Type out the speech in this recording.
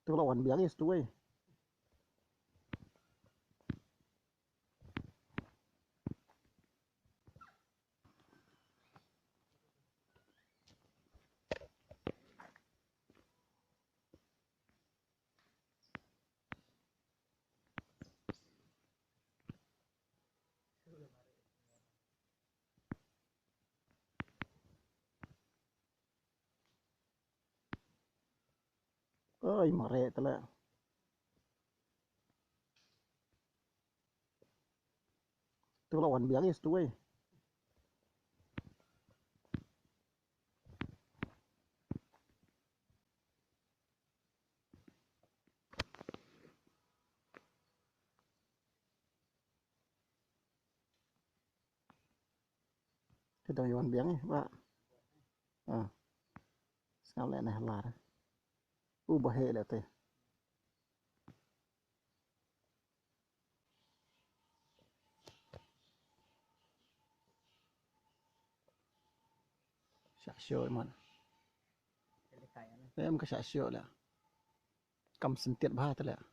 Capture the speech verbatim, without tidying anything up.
Tu la wan biang ïa stu wei. Oi, mareh tela. Tu la wan biang ïa stu wei. Te dang ïa wan biang ïa ba. Ah. Sngap leh ne lar. U ba heh leh te. Shah shoh man. Em ka shah shoh leh. Kam sentiat bha te leh.